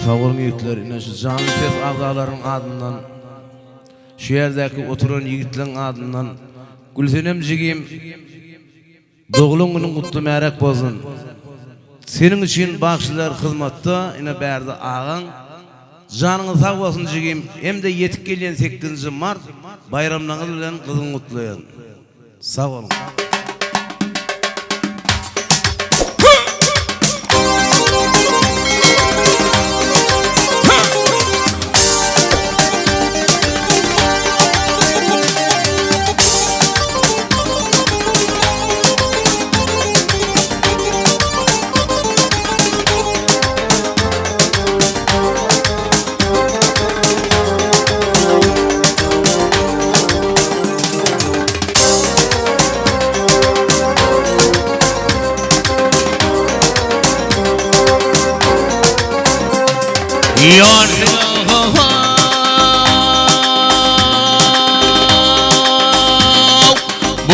Sag boluň ýigitler, ine şu Janly ses agzalaryň adyndan, şu ýerdäki oturan ýigitleň adyndan Gülsenem jigim doglan günüň gutly märek bolsun. Seniň üçin bagşylar hyzmatda, ine bärde agaň. Janyňyz sag bolsun jigim, hem-de ýetip gelýän sekizinji mart baýramlaryňyz bilen gyzgyn gutlaýan. Sag boluň.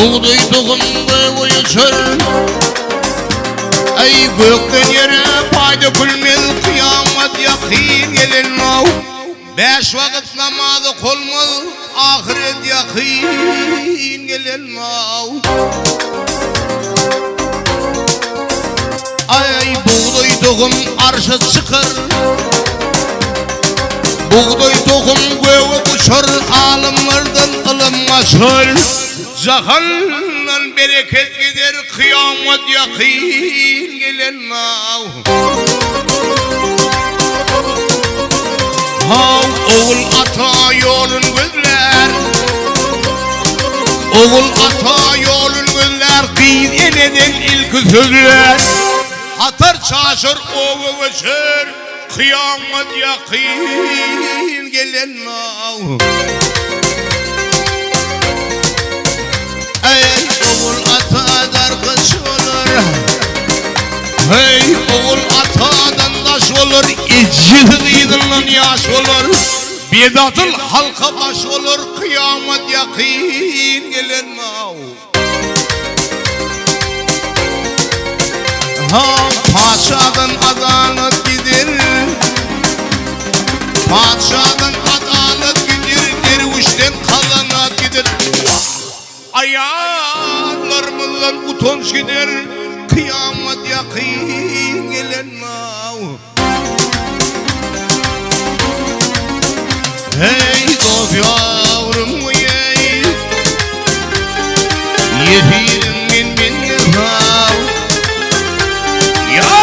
Bugdaý tohum göge uçar Aý gökden ýere paý dökülmez Kyýamat ýakyn gelen-ow Bäş wagt namaz okalmaz Ahyret ýakyn gelen-ow Aý bugdaý tohum arşa çykar Bugdaý tohum göge uçar Alymlardan ylym gaçar Jahandan bereket gider Kyýamat ýakyn gelen-ow Haw ogul ata ýolun gözlär Ogul ata ýolun gözlär Gyz eneden ilki sözlär Hatar çaşar oba göçer Kyýamat ýakyn gelen-ow Eý ogul ata darkaş bolar Heý ogul atadan daş bolar Ejesi gyzyndan ýaş bolar Bedasyl halka baş bolar Kyýamat ýakyn gelen-ow Ha patyşadan adalat gider Patyşadan adalat gider Derwüşden kazanat gider Aýallarymyzdan utanç gider Kyýamat ýakyn gelen-ow Heý dost ýarym eý Ýesirim men men haw Ýa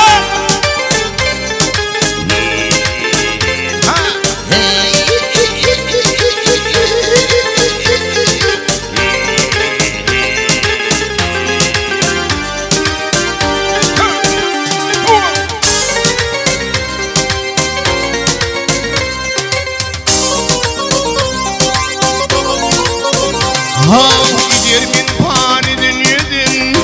Haw gider men pany dünýeden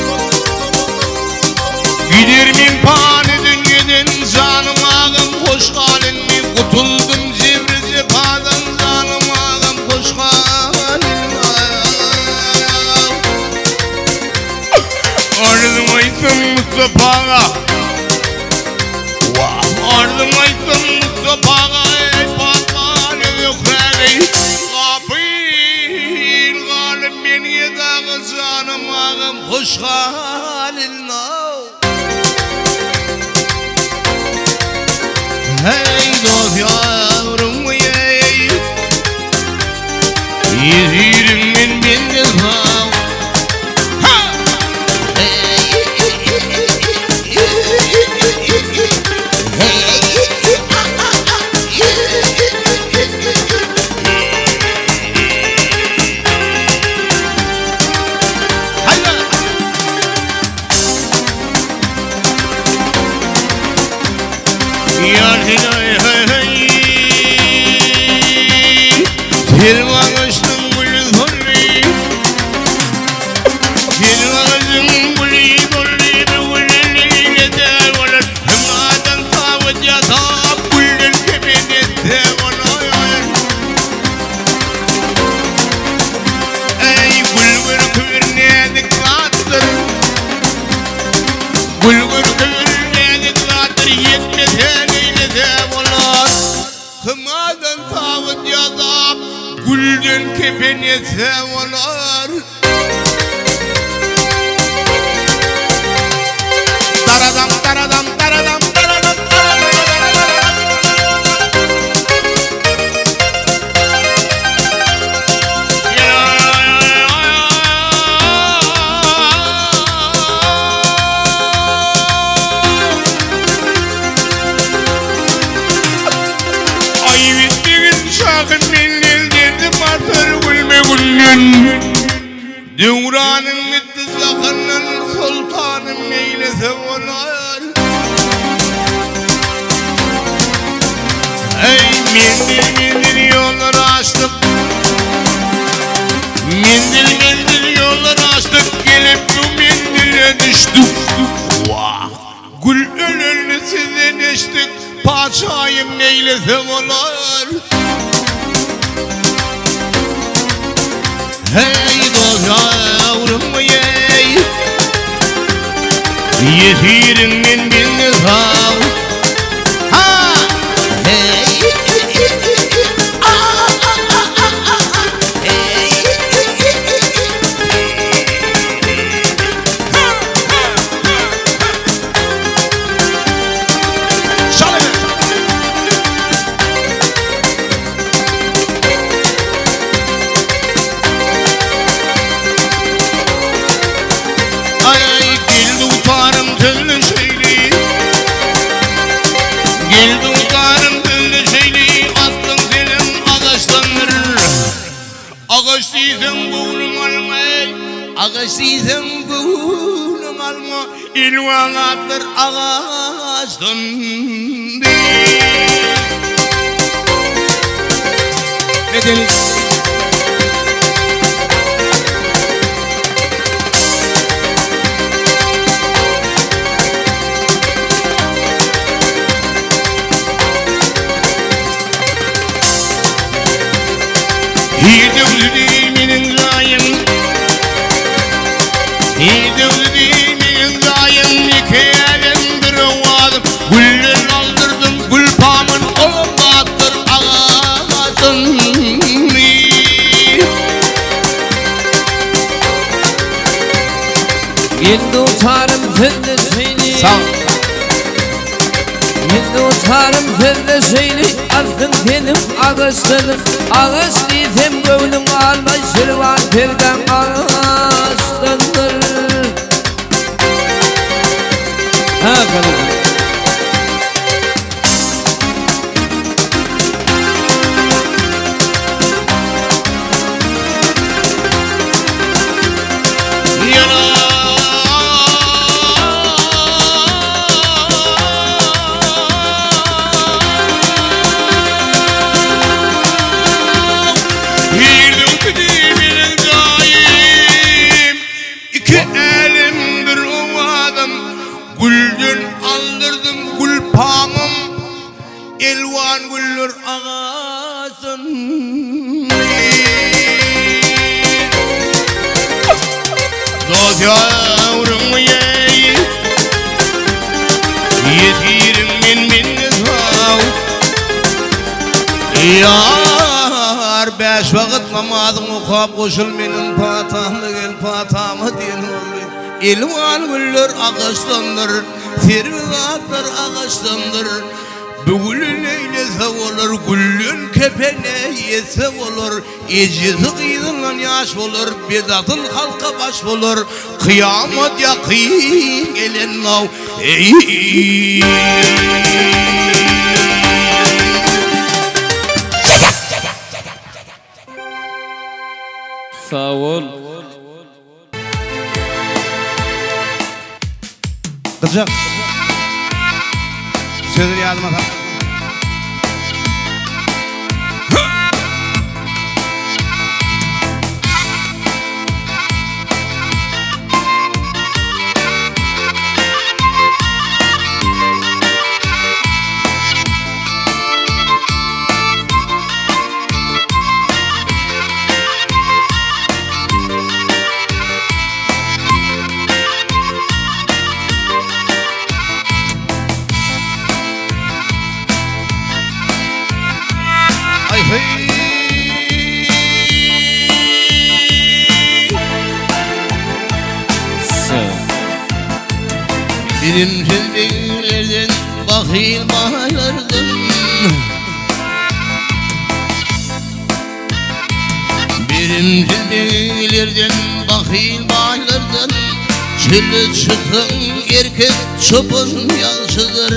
Gider men pany dünýeden Janym agam hoş gal indi Gutuldym jebri jepadan Janym agam hoş gal indi Arzyň aýtsam Mustapaga Wah arzyň aýtsam Mustapaga Eý Patmany Zöhräni Gapyl galyp men gedaga Janym agam hoş gal indi-ow Heý dost ýarym eý Ýesirim men bende sag Selma gülü soldy Selma gülü soldy Bu gülü de bolar Hümadan tawut ýasap Gülden kepen etse bolar Eý gül görki bir näzik zatdyr Gül görki bir näzik zatdyr Ýetmese neýlese bolar. Hymadan tabyt ýasap, gülden kepen etse bolar. Daradam daradam daradam daradam daradam. Aýyp etmegin şahym menden derdim artar gülme günden. Döwranyň gitdi jahandan soltanym neýlese bolar. Eý menzil menzil ýollar aşdyk. Menzil menzil ýollar aşdyk gelip bu menzile düşdük. Wah! Gül ölenini sizden eşdik, Patyşaýym neýlese bolar? Heý dost ýawrum eý, Ýesiriň men bende sag. Ha! Heý! Ay gel dutarım tülü şeyli Gel dutarım tülü şeyli Attın senin ağaçtandır Agaç diýseň göwnüň alma eý, Agaç diýseň göwnüň alma, Elwan atdyr agaçdan Medeni. Hirdewli meniň jaýym Hirdewli meniň jaýym Iki älem bir owazym Gülden aldyrdym gül pamyn Olam batdyr agajyn Men dutarym sizde şeýli Sag. Men dutarym sizde şeýli Alsyn seniň agaçdan Agaç diýsem göwnüň almay Şirwan perdeň agaçdandyr. Ha galyň. Iki elim bir owadan Gülden aldyrdım gül pamym Elwan güller agaçdan Dost ýawrum eý Ýesirim men men sag Ýar bäş wagt namazyň okap goşul meniň patama gel patama diýen boldy. Elwan güller agaçdandyr, serwi zatlar agaçdandyr. Bugüli neýlese bolar, gülden kepene ýetse bolar, ejesi gyzyndan ýaş bolar, bedasyl halka baş bolar, kyýamat ýakyn gelen naw, eý. Sag bol. Gyjak. Sözüni ýadyma sal. bahyl baýlardan. Berimsiz beglerden, bahyl baýlardan, Çöle çyksaň erkek çopan ýagşydyr.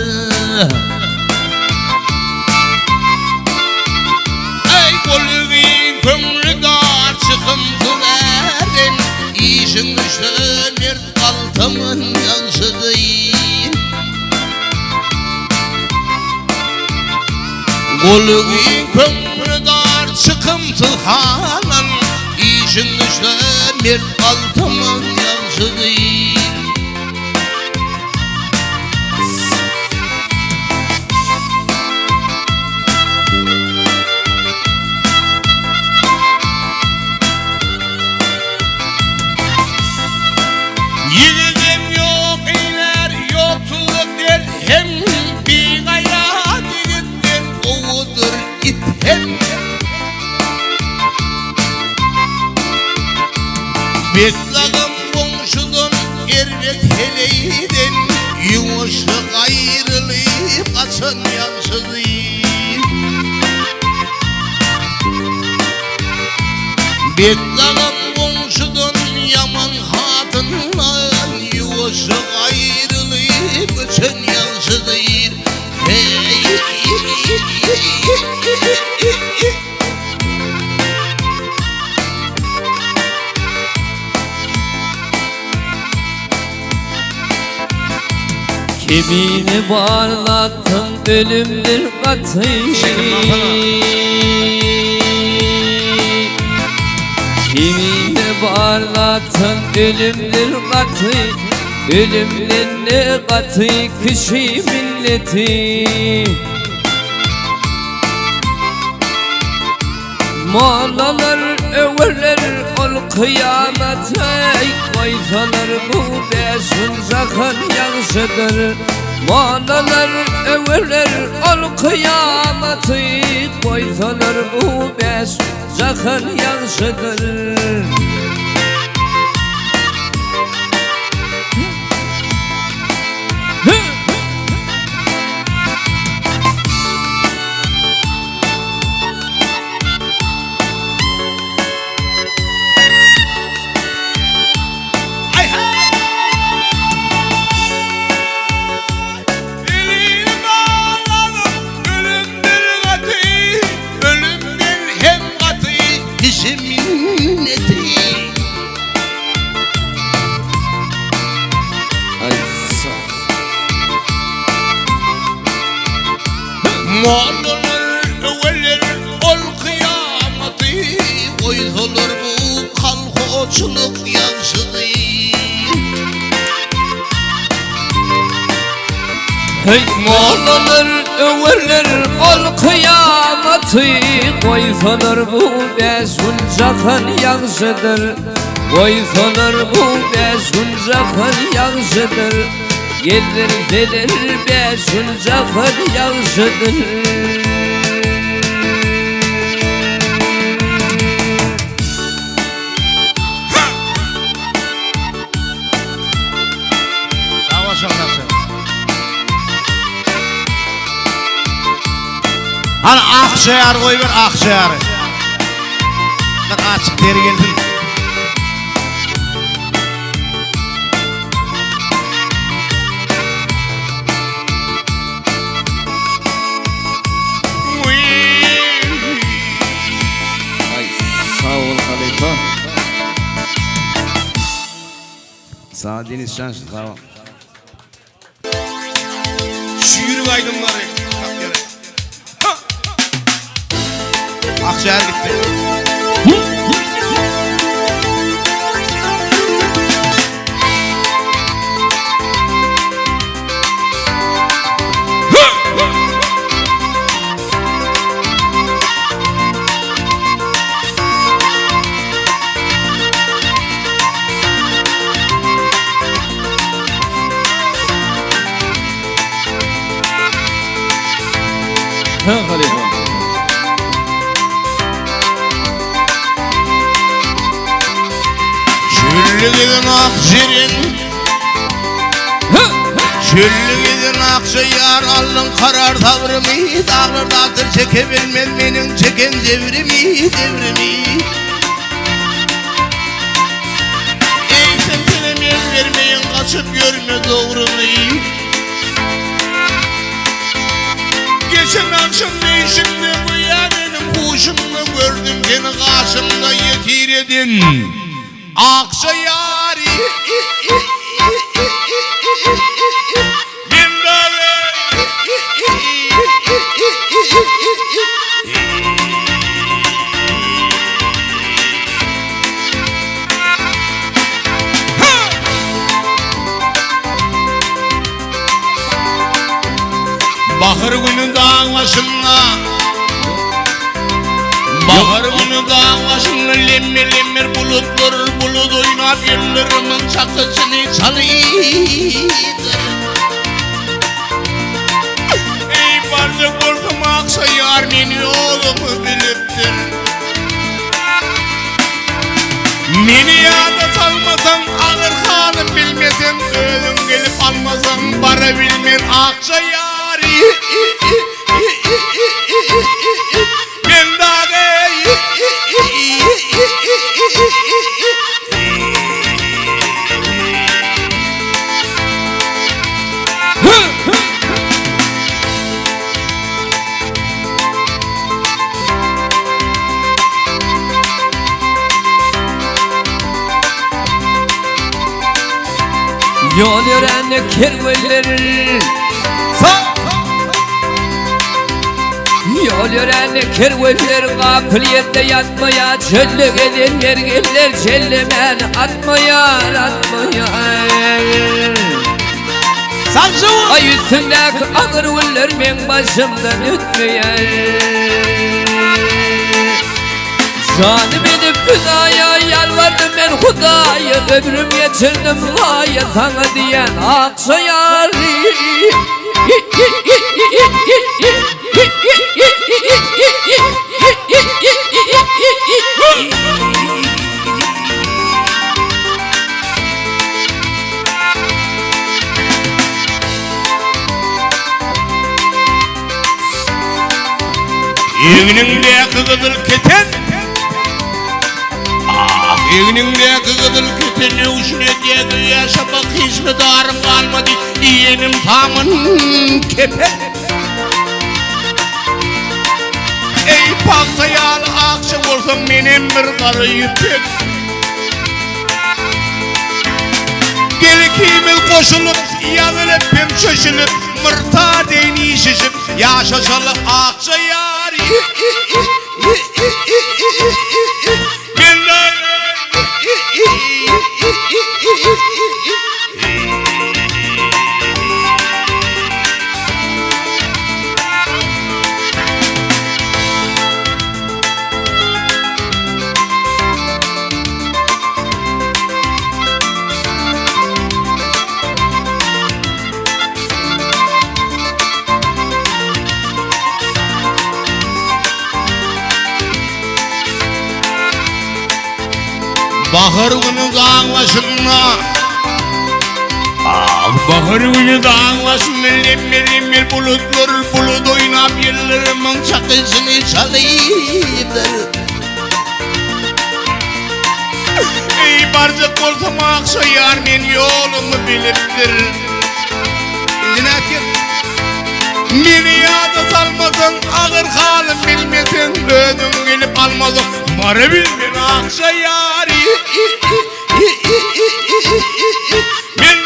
Eý, goly giň, köňli dar, çykymsyz ärden, Işiň düşse mert galtaman ýagşydyr. Goly giň, köňli dar, çykymsyz halan, Işiň düşse mert galtaman ýagşydyr. Ýigidem ýok eýlär ýoksulluk der hem, Bigaýrat ýigitden gowudyr it hem. Betlagam goňşudan erbet heleýden, Ýuwaşlyk aýrylyp gaçan ýagşydyr. Betlagam goňşudan ýaman hatyndan, Ýuwaşlyk aýrylyp göçen ýagşydyr. Heý. Kemini barlattın ölümdür gaty. Kemini barlattın ölümdür gaty. Ölümden ne gaty kişi milleti. Mollalar öwerler ol kyýamaty, Goýsalar bu bäş gün jahan ýagşydyr. Mollalar öwerler ol kyýamaty, Goýsalar bu bäş jahan ýagşydyr. Elini bagladyp ölümdir gaty, Ölümden hem gaty kişi minneti. Mollalar öweler ol kyýamaty, Goýsalar bu kolhozçylyk ýagşydy. Heý, mollalar öwerler ol kyýamaty, Goýsalar bu bäş gün jahan ýagşydyr. Goýsalar bu bäş gün jahan ýagşydyr. Gezdirseler bäş gün jahan ýagşydyr. Sag bol Şöhrat jan. Hany akçaýary goýber akçaýary. Bir açyk deri gelsin. Aý sag bol halypa. Sag Deniz jan sag bol. Çüýrük aýdymlary tap gerek. Ha! Akçaýar gitdi. Ha halypa. Çöllü giden ak jeren, çöllü giden ak Akja ýar aldyň karar sabrymy, Daglar dadyr çeke bilmez meniň çeken jebrimi, jebrimi. Eýsem senem el bermeýin gaçyp ýörme dogrymy. Geçen agşam düýşümde göýä meniň huşumda gördüm seni gaşymda ýesir eden. Akja ýary Men dagy Bahar güni dag başynda Bahar güni dag başynda Lemmer-lemmer bulutlar Bulut oýnap ýyldyrymyň çakyşyny çalydyr. Eý barjak bolsam akşa ýar men ýolumy bilipdir. Meni ýada salmasaň agyr halym bilmeseň özüň gelip almasaň bara bilmen akja ýary Men dagy Ýol ýörän kerwenler Ýol ýörän kerwenler gapyl ýerde ýatmaýar Çölde gezen mergenler çellemän atmaýar atmaýar Aý üstündäki agyr günler meň başymdan ötmeýär. Janym edip Hudaýa ýalbardym men Hudaýa ömrüm geçirdim zaýa saňa diýen akja ýary. Egniňdäki gyzyl keten Ah, egniňdäki gyzyl keten öwşün edýär göýä şapak hiç mydarym galmady iýenim samyn kepen Eý pagta ýaly akja bolsaň menem bir gara ýüpek Gel ikimiz goşulyp, ýazylyp hem çöşülip, Myrta deýin işişip, ýaşaşaly akja ýar. Bahar günü dağ başında Ah bahar günü dağ başında Lemmer lemmer bulutlar bulut oynap Yıldırımın çakışını çalypdyr Eý barjak bolsam akşa ýar men ýolumy bilipdir. Indi nätýär? Meni ýada salmasaň, agyr halym bilmeseň, özüň gelip almasaň, bara bilmen akşa ýary. Men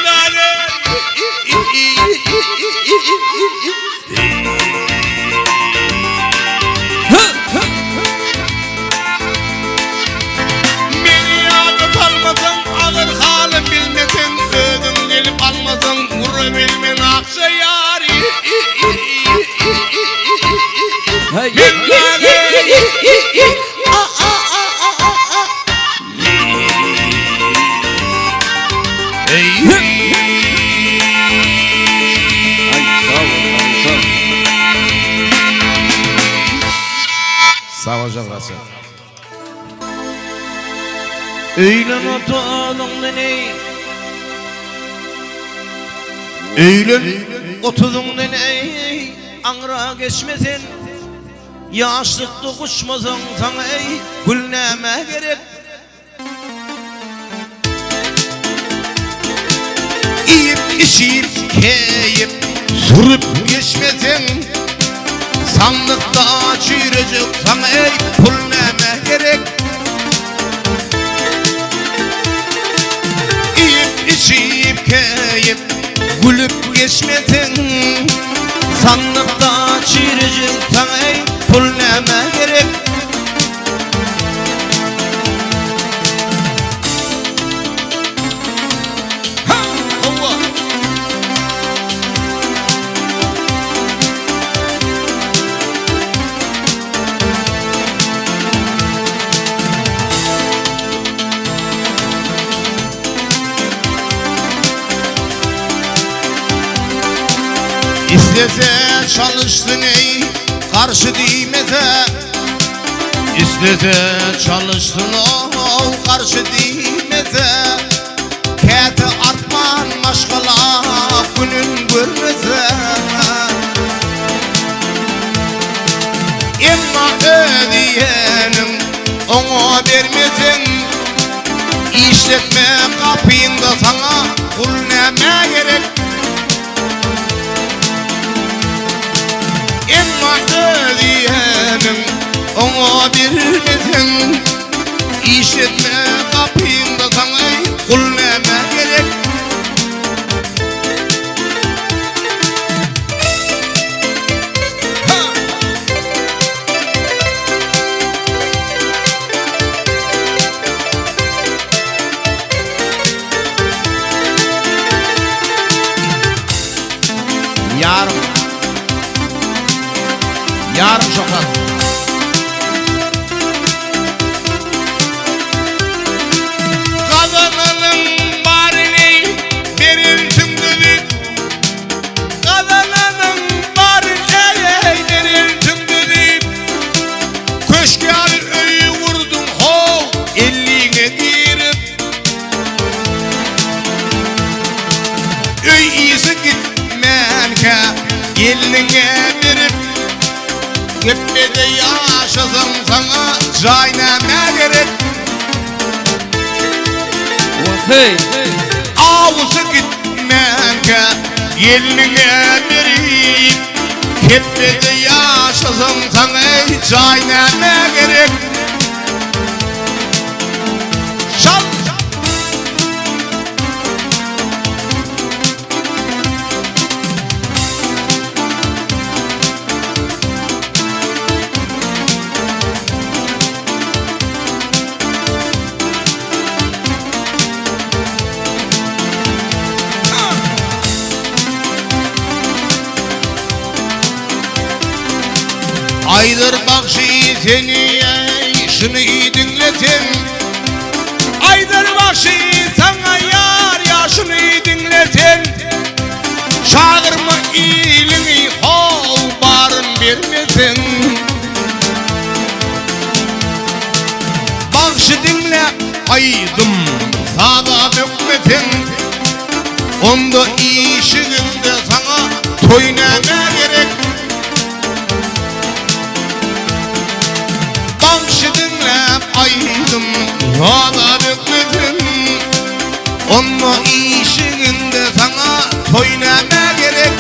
Meni ýada salmasaň, agyr halym bilmeseň, özüň gelip almasaň, ura bilmen akja ýary. Sag bol Rasul. Öýlen otalyň meni. Öýlen otuzyňdan eý, aňra geçme sen. Ýaşlykda guçmasaň saňa eý, gül nämä gerek? Iýip, içip, keýip, sürüp geçmeseň, Sandykda çüýrejek saňa eý, pul nämä gerek? Iýip, içip, keýip, gülüp geçmeseň, Sandykda çüýrejek saňa eý, pul nämä gerek? İstese çalışsın ey, karşı diýmese Islese çalyşsyn ol garşy diýmese Käte artman maşgala günün görmese Emma öz iýeniň oňa bermeseň Işletme gapyňda saňa pul nämä gerek Emma öz diýeniň oňa bermeseň, Iş etme gapyňda saňa gul nämä gerek? Ýarym. Ýarym şöhrat. Gazananyň baryny berilsin düzüp. Gazananyň baryny berilsin düzüp. Köşk ýaly öý gurduň how elliňe girip. Öý işi gitmänkä gelniňe berip, Kepbede ýaşasaň saňa jaý nämä gerek? Wah-heý! Awusy gitmänkä gelniňe berip, Kepbede ýaşasaň saňa jaý nämä gerek? Şal! Aýdyr bagşy seni eý şuny diňle sen Aýdyr bagşy saňa ýar ýa şuny diňle sen Çagyrma iliňi how baryn bermeseň Bagşy diňle aýdym saza bökmeseň Onda işigiňde saňa toý nämä gerek? Bagşy diňläp aýdym saza bökmeseň Onda işigiňde saňa toý nämä gerek?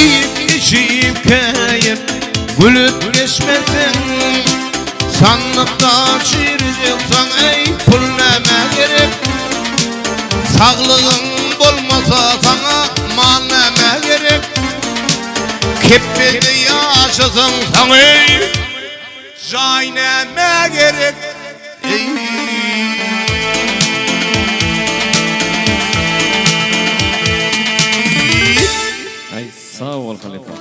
Iýip-içip, käýip, gülüp geçmeseň, Sandykda çüýrejek saň, eý, pul nämä gerek? Saglygyň bolmasa saňa mal nämä gerek? Kepbede ýaşasaň saňa, eý, Jaý nämä gerek eý. Aý sag bol halypa.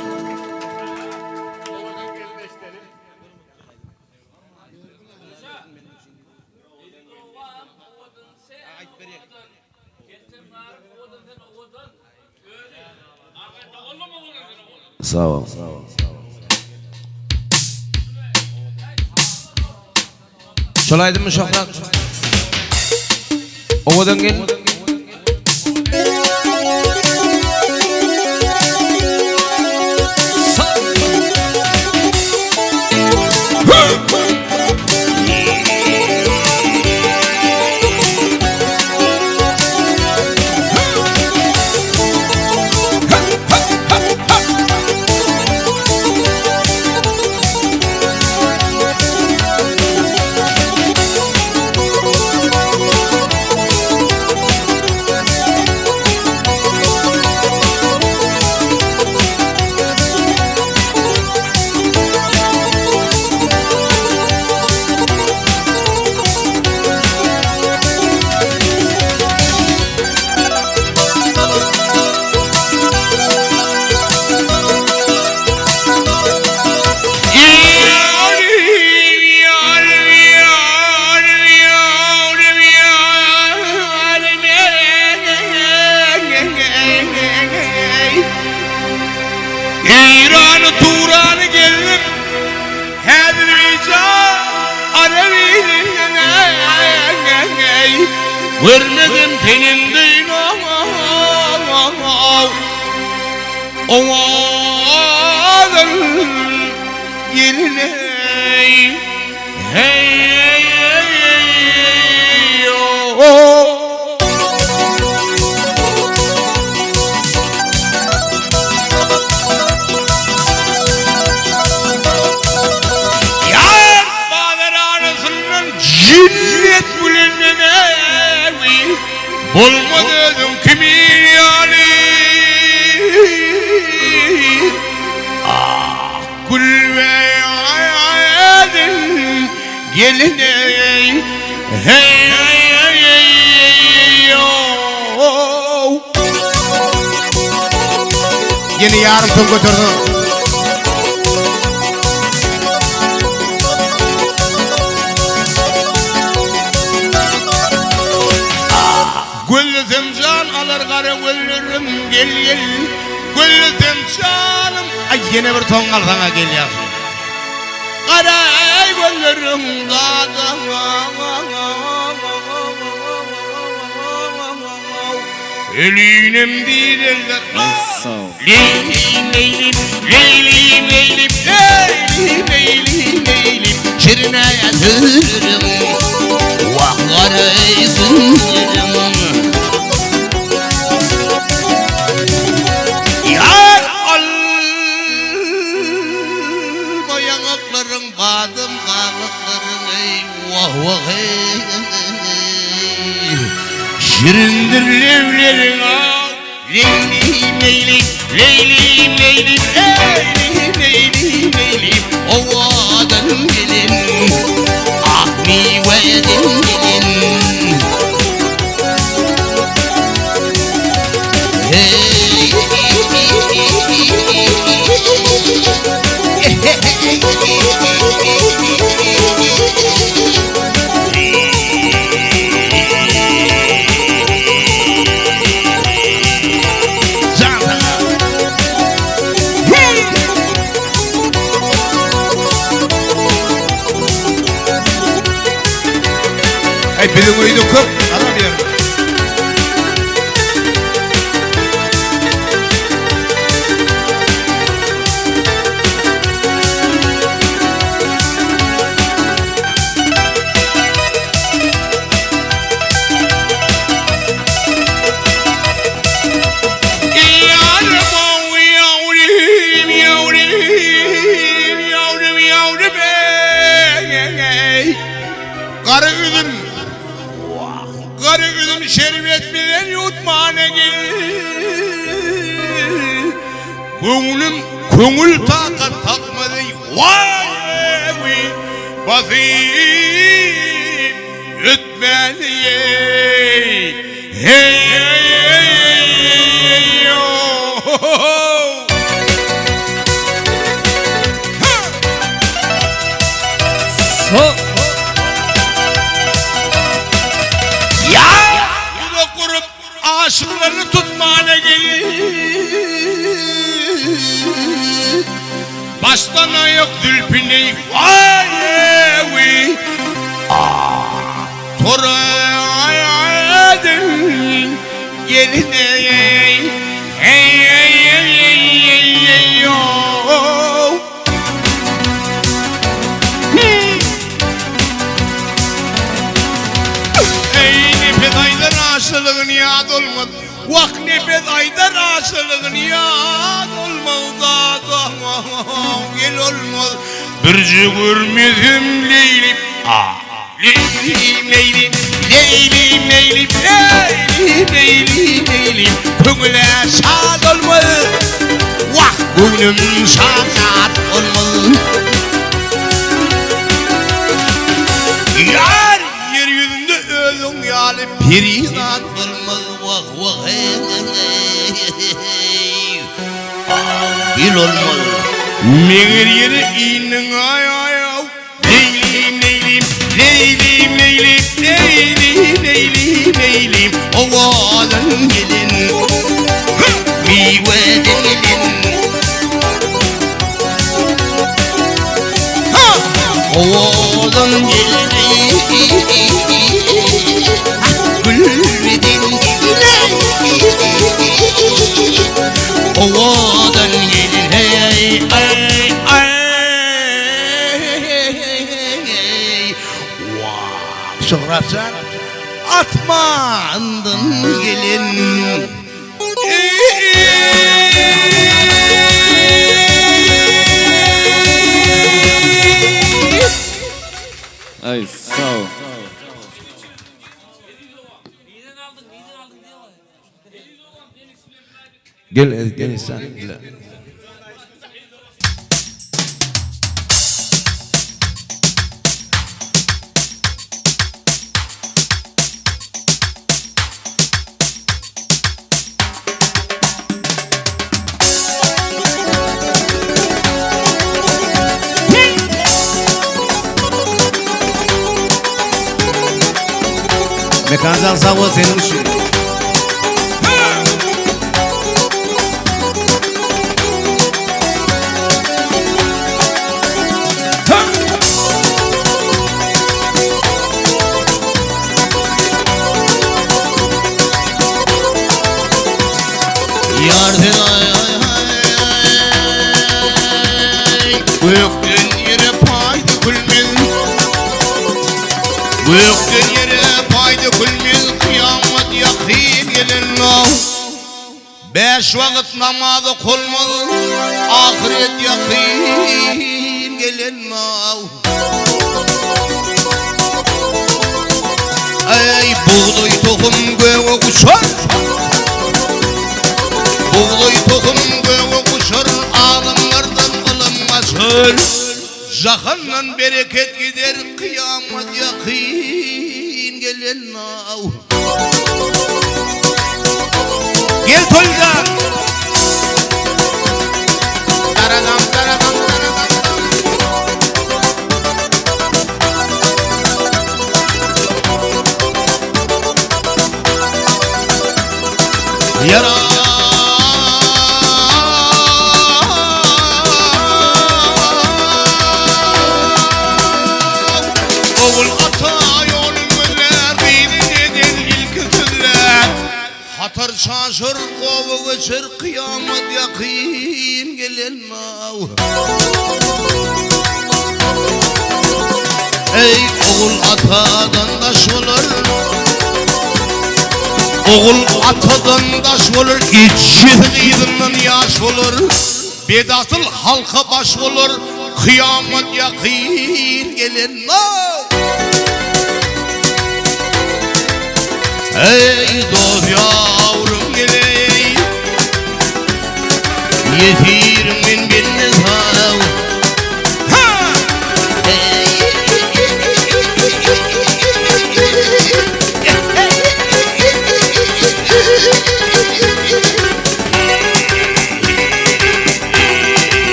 Sag bol. Şol aýdymmy Şöhrat? Owadan gel. Eýrany Turany geldim Häzirbeýjan Arabiýinden Görmedim seniň deýin Owadan gelin eý Hey Ýar bazar arasyndan Jennet bilen menewi Bolmaz özüň kimin ýaly Ah gülbeýaýadyň gelin eý Heý ow. Ýene ýarym ton göterdi. Gözlesem jan alar gara gözlerim gel gel Gözlesem janym Aý ýene bir ton alsaňa gel ýagşy. Gara gözlerim dada Ölünem diýerler Leýlim leýlim leýlim leýlim leýlim leýlim leýlim Şirine ýatyryn Wah gara gözlerim. Ýar alma ýaňaklaryň badam gabaklaryň eý wah wah eý Şirindir lebleriň ak Leýlim leýlim leýlim leýlim leýlim leýlim leýlim Owadan gelin Ak miweden gelin Jan sana. Eý biziň öýde köp adam ýer. Gara üzüm Gara üzüm şerbet bilen ýutmana gel Köňlüm köňül takat tapmady Waý basyp ötmäni Hey oh. So. Ya dudak gurup aşyklaryny tutmana gel. Başdan aýak zülpüni waý-eý Toraýadyn gelin-eý Eý-eý-eý-eý-eý-ow Eý, Nepes aýdar aşylygyny ýat olmaz. Wah, Nepes aýdar aşylygyny ýat olmaz. Da-da, gel olmaz. Birje görmesem Leýlim, a, Leýlim, Leýlim, Leýlim, Leýlim, Leýlim, Leýlim, Leýlim, köňül-ä şat olmaz. Wah, göwnüm şat olmaz. Ýar, ýer ýüzünde özüň ýaly perizat bolmaz. Wah, wah, heý, gel olmaz. Meger ýere indiň, aý-aý-aw. Leýlim, leýlim, leýlim, leýlim, leýlim, leýlim, leýlim, Owadan gelin, miweden gelin. Owadan gelin, gülbeden gelin. Owadan gelin, hey, ay, ay. Wah, Şöhratjan, asmandan gelin. Aý sag ol. Gel gel sen bile. Mekanjan sag bol seniň üçin. Ýar sen aý aý aý Gökden ýere paý dökülmez. Gökden ýere paý dökülmez, kyýamat ýakyn gelenok. Bäş wagt namaz okalmaz, ahyret ýakyn gelenok. Eý, bugdaý tohum göge uçar. Bugdaý tohum göge uçar, alymlardan ylym gaçar. Jahandan bereket gider, kyýamat ýakyn gelenok. Gel Toýjan! Daradam, daradam, daradam, dam. Ýara. Ogul ata ýolun gözlär, gyzy eden ilki sözlär. Hatar çaşar, gowa göçer, kyýamat ýakyn gelenmaw. Eý, ogul atadan daş bolar. Ogul atadan daş bolar, ejesi gyzyndan ýaş bolar. Bedasyl halka baş bolar, kyýamat ýakyn gelenmaw. Eý, dost ýawrum geleý, Ýesirim men bende sag.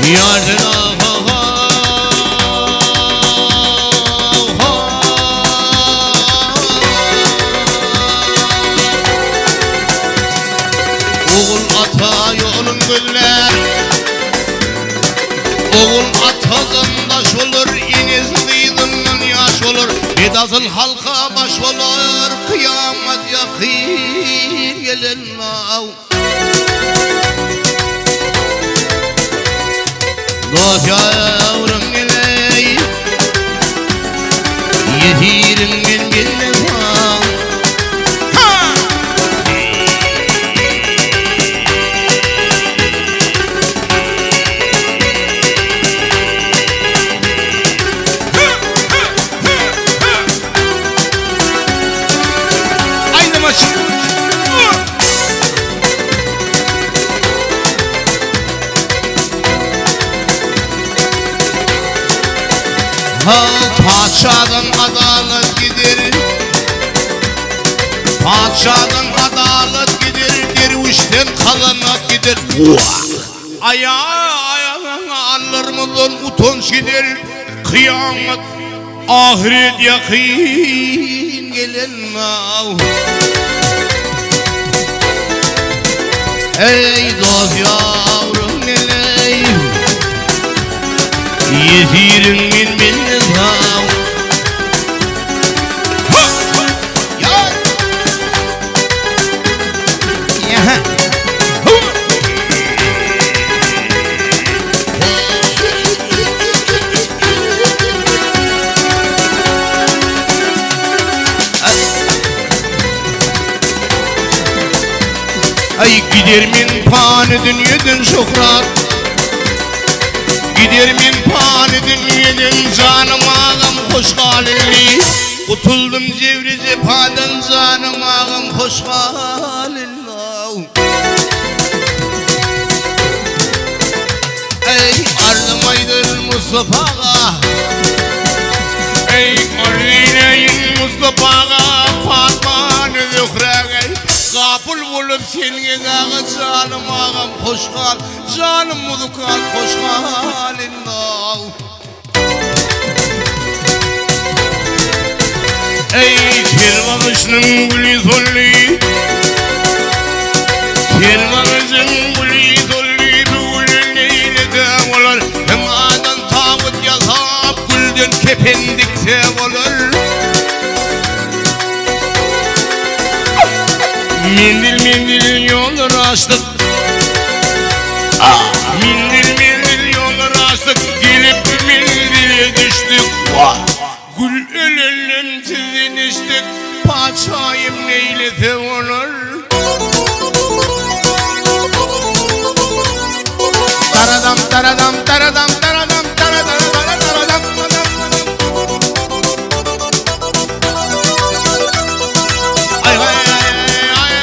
Ýar sen ah-ah-ah. gözlär. Ogul atadan daş bolar, enesi gyzyndan ýaş bolar. Bedasyl halka baş bolar, kyýamat ýakyn gelen law. Dost ýarym geleý, ýesiriň men bilmesem. Aýdyma çyk. Ha, patyşadan adalat gider. Patyşadan adalat gider, derwüşden kazanat gider. Aýa-aýagyňy alyrmyzdan utanç gider. Kyýamat, ahyret ýakyn gelen naw. Eý dost ýawrum meleý, Ýesiriň men bende sag. Aý gider men pany dünýeden şöhrat Gider men pany dünýeden janym agam hoş gal indi Gutuldym jebri jepadan janym agam hoş gal indi Eý arzym aýdyr Mustapaga Eý arzyneýin Mustapaga Patmany Zöhräge Gapyl bolup sen gedaga janym agam hoş gal Janym muzykant hoş gal indi Eý ter bagyşnyň güli soldy Ter bagyşyň güli soldy Bu güli neýlese bolar Hemadan tabyt ýasap gülden kepen dikse bolar Menzil-menzil ýollar aşdyk Menzil-menzil ýollar aşdyk Gelip menzile düşdük Gül ölenden sizden eşdik Patyşaýym neýlese bolar Taradam taradam taradam taradam taradam taradam Aý aý aý aý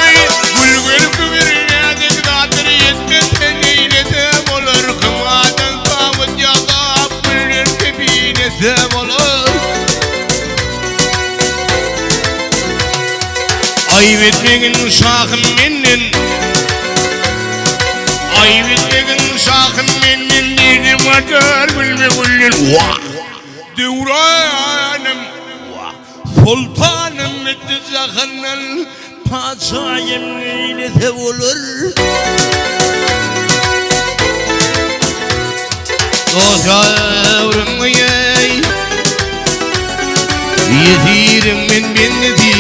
Eý, gül görki bir näzik zatdyr, ýetmese neýlese bolar, Kymadan tabyt ýasap, güller kepinese bolar. Aýyp etmegin şahym menden, Aýyp etmegin şahym menden, Derdim artar gülme-gülden. Wah! Döwranym, wah! Soltanym etdi jahandan, Patyşaýym neýlese bolar. Dost ýarym eý, Ýesiriň men bendesi.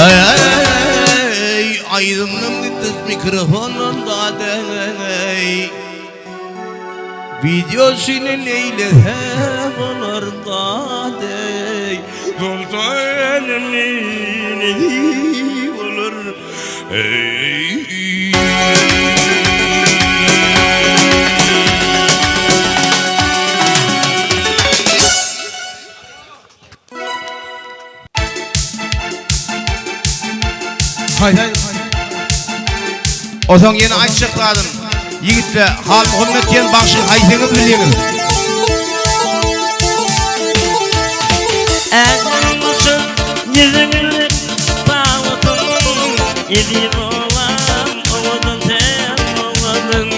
Eý, aýdymym gitdi mikrofondan da deý. Wideosyny neýlese bolar dadeý Soltanym neýlese bolar eý. Haý haý. Onsoň ýene aýtjak zadym, ýigitde Halmuhammet diýen bagşy haýsyňyz bilýäňiz? Ädim uçun ýüzüňi sawudyň, Eziz olam owadan sen owadan.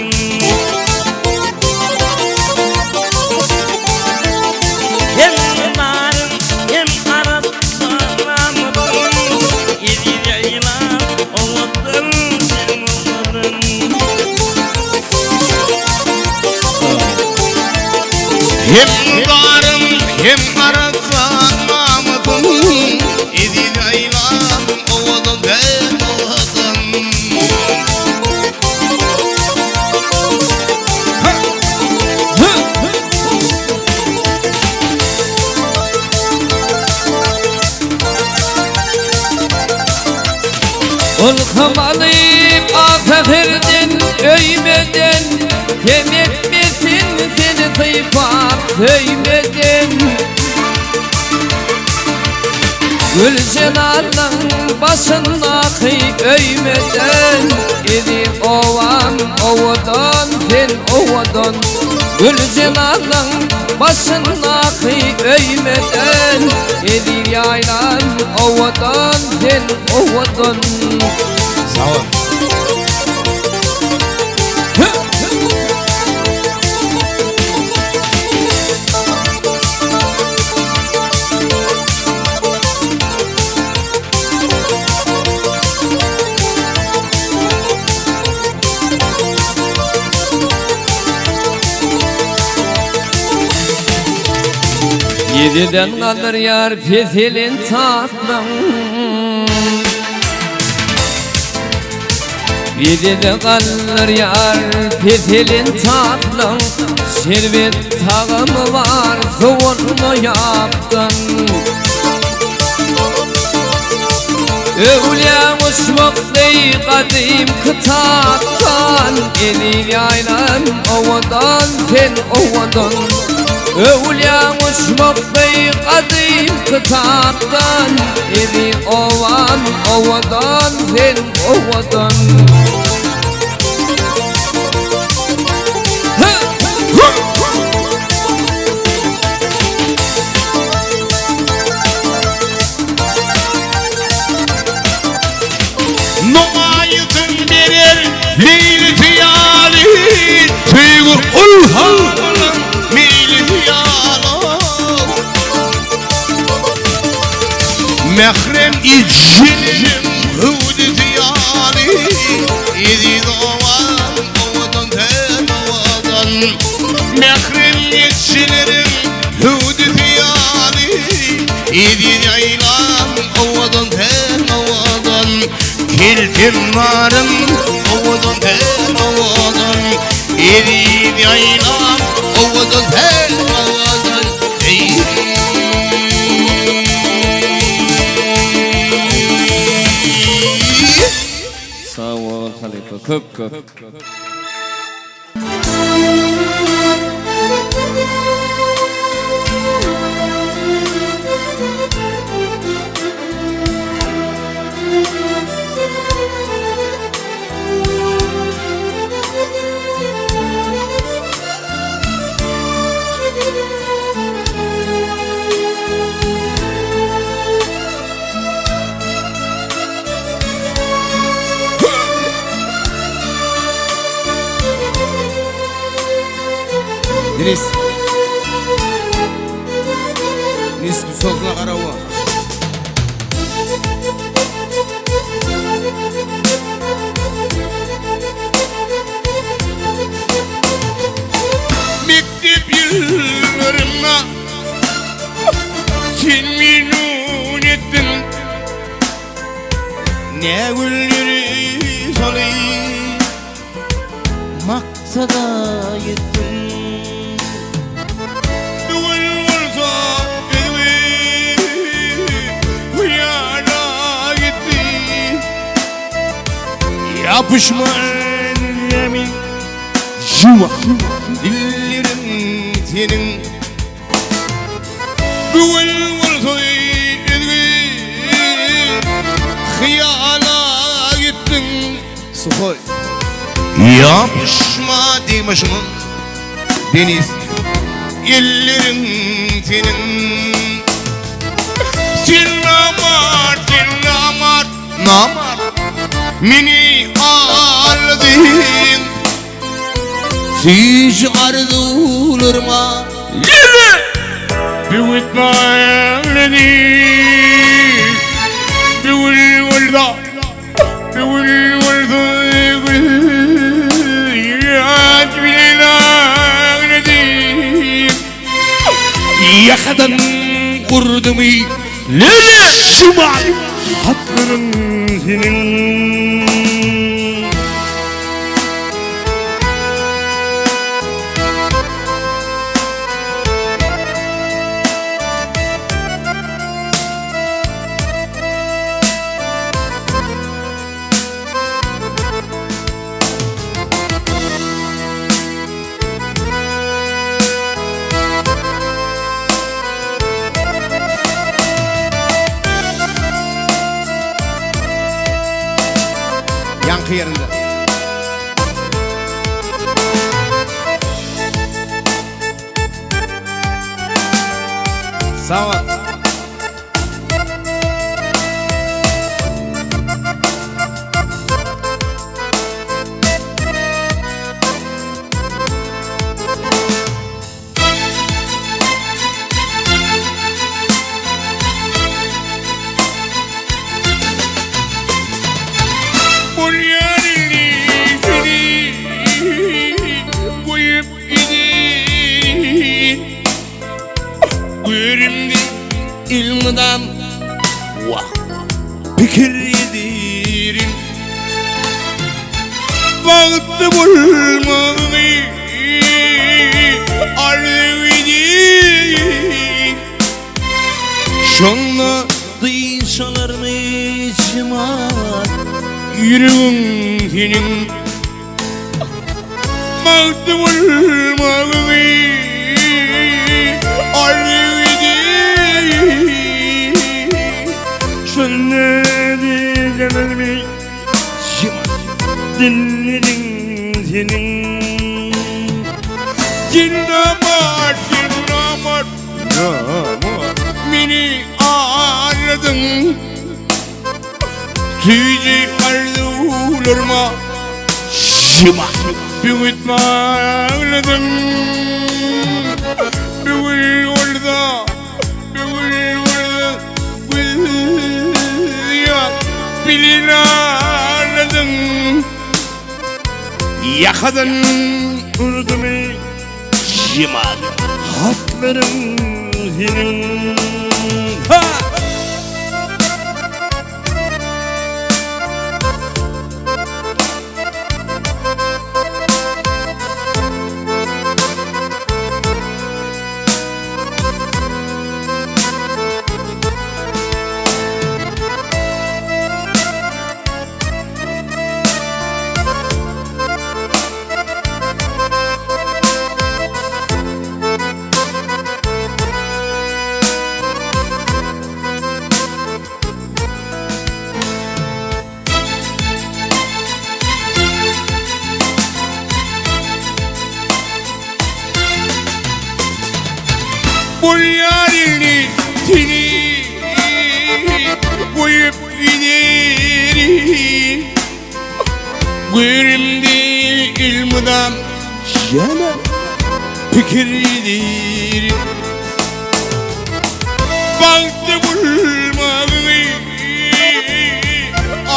Hem barym hem. Hem zaryn hem arassa namysyn Eziz ýaýlam owadan sen owadan. Ylham alyp ak säherden öýmeden Kem etmesin seni sypap söýmeden Güljenalyň başyndaky öýmeden Eziz obam owadan sen owadan Güljenalyň başyndaky öýmeden Eziz ýaýlam owadan sen owadan. Sag bol. Ýediden galdyrýar peselen tatlyň Ýedide galdyrýar peselen tatlyň Şerbet tagamy bar sowanma ýapdan Öwlüýäň uçmak deý gadym kitapdan Eziz ýaýlam owadan sen owadan Öwlüýäň uçmak deý gadym kitapdan Eziz obam owadan sen owadan. Nowaýysyň berer leýlisi ýaly, Söýgi ylhamynyň meýlisi ýaly. Mährem ejelerim hüwdüsi ýaly, Eziz obam owadan sen owadan. Mährem ejelerim hüwdüsi ýaly, Eziz ýaýlam owadan sen owadan. Keltem narym owadan sen owadan. Eziz ýaýlam owadan sen owadan. Sag bol halypa köp köp. Deniz. Deniz sozuna garawa. Mekdep ýyllarymda sen meni etdiň. Ne gülleri salyp maksada ýetdim. Bu gün bolsa özümi hyýala gitdi. Ýapyşma ellerimi Juwa dillerim seniň. Bu gün bolsa özümi hyýala gitdiň. Suhoý. Ýapyşma degme şuňa Deniz elleriň seniň. Sen namart, sen namart, namart Meni aldyň. Süýji arzuwlaryma Ýene böwet baglady. Böwül bolsa, böwül bolsa Gül ýaş bilen aglady. Ýakadan urdumy Lele! Şumal Hatlaryň seniň. Ýaňky ýerinde. Sag bol. Görümdi ilmidam Wah pikir edirin Bagtly bolmagy arzuw edin. Şonda dynç alarmy jemal Ýüregiň seniň Bagtly bolmagy arzuw edin. Şonda dynç alarmy Dilleriň seniň. Namart, namart, namart Meni aldadyň. Süýji arzuwlaryma Şuma böwet bagladyň. Böwül bolsa, böwül bolsa, Gözýaş bilen agladyň. Ýakadan urdumy Jemal Hatlaryň seniň. Ha! Bolýar indi seni goýup giderin. Görümde ilmudam Ýene pikir ederin. Bagtly bolmagy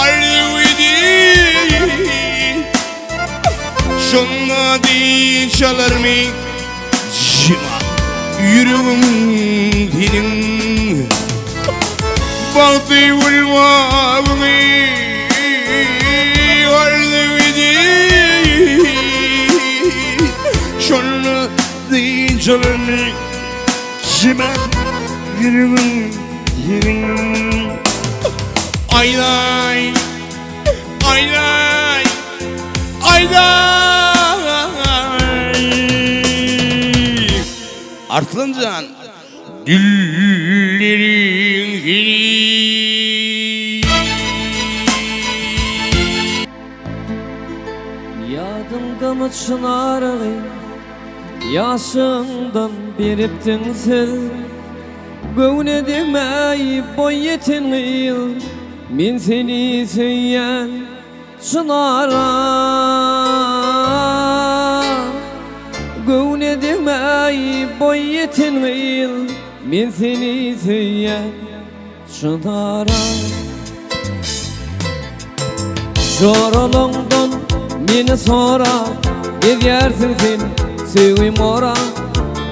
arzuw ederin. Şonda dynç alarmy Jemal ýüregiň seniň. Bagtly bolmagy arzuw ederin. Şonda dynç alarmy Jemal ýüregiň seniň. Aýlaý, aýlaý, aýlaý. Arslanjan Dilleriň seniň. Ýadyňdamy çynarygy Ýaşyňdan beripdiň söz. Göwne degmäý boý ýeten gyz, Men seni söýýän çynara. Göwne degmäý boý ýeten gyz, Men seni söýýän çynara. Joralaňdan meni sorap gezýärsiň sen söýgim ora.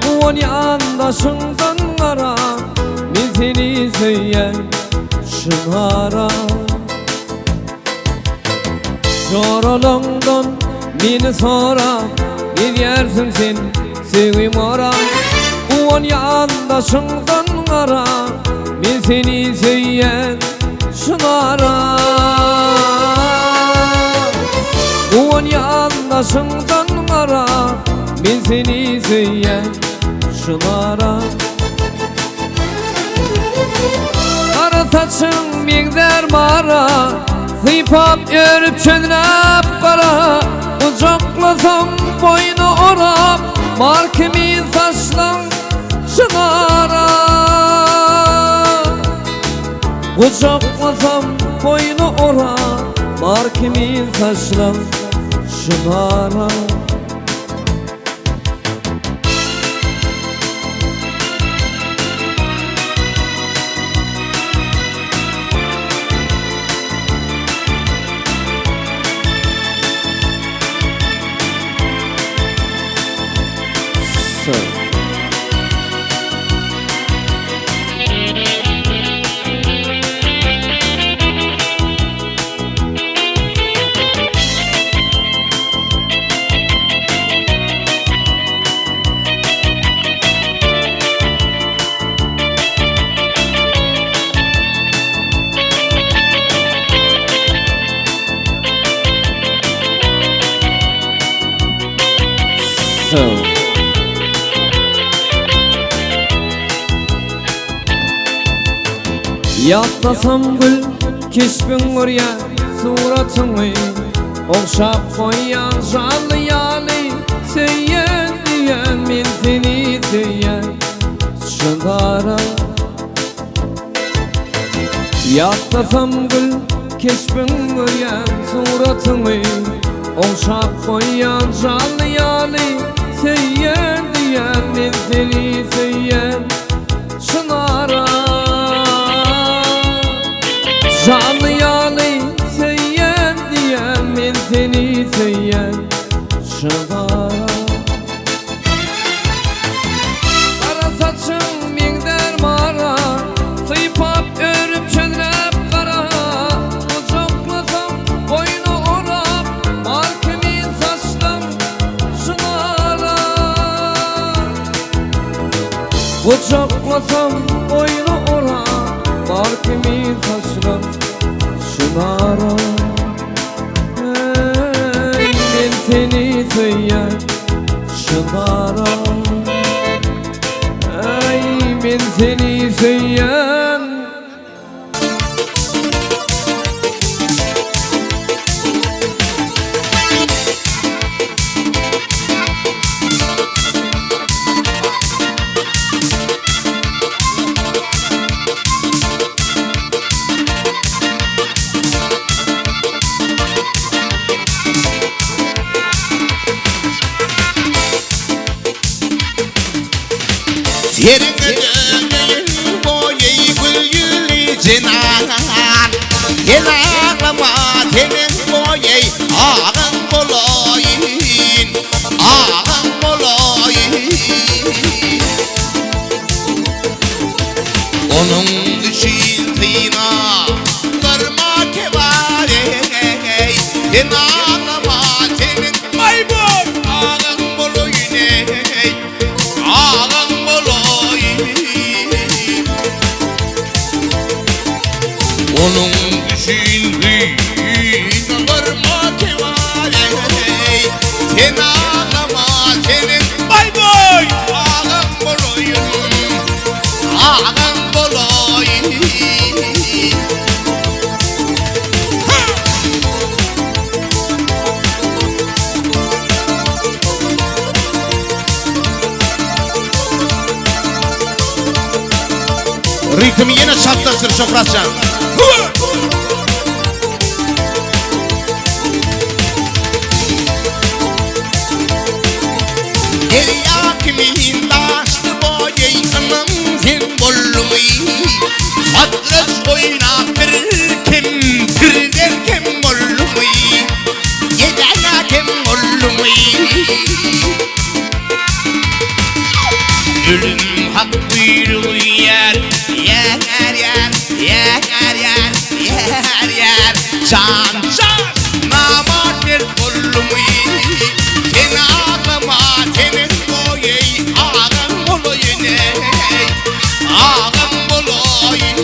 Guwanýan daşyňdan. gara Men seni söýýän şunara Joralaňdan meni sorap Gezýärsiň sen söýgim orap Guwanýan daşyňdan gara Men seni söýýän şunara Guwanýan daşyňdan gara Men seni söýýän şunara Gara saçyň meňzär mara Sypap ýörüp çözläp gara Gujaklasam boýny orap Mar kimin saçlaň çynara Gujaklasam boýny orap Mar kimin saçlaň çynara Ýatlasam gül keşbiň görýän suratyňy Ogşap goýýan janly ýaly Söýýän diýýän men seni söýýän Şyndara Ýatlasam gül keşbiň görýän suratyňy Ogşap goýýan janly ýaly Söýýän diýýän men seni söýýän Çynara Janly ýaly söýýän diýýän men seni söýýän Çynara Gara saçyň meňzär mara Sypap örüp çözläp gara Gujaklasam boýny orap Mar kimin saçlaň çynara Gujaklasam boýny orap Mar kimin saçlaň çynara Eý, men seni söýýän çynara Eý, men seni söýýän Seriňe döneýin boýy gül ýüzli jenan Sen aglama seniň boýy agaň bolaýyn Agaň bolaýyn Onuň üçin synaglaryma kebar eý Sen aglama seniň baý-boý agaň bolaýyn eý Agaň bolaýyn Onuň üçin synaglaryma kebar eý Sen aglama seniň baý-boý agaň bolaýyn Agaň bolaýyn Ritmi ýene çaltlaşdyr Şöhratjan. Derýa kimin daşdy boýy ynam sen bolduň. Patlaç oýnap bir kem pirden kem bolduň. Gedaýa kem bolduň. Ölüm hak buýrugy. boldumy Sen aglama seniň boýy agaň bolaýyn eý Agaň bolaýyn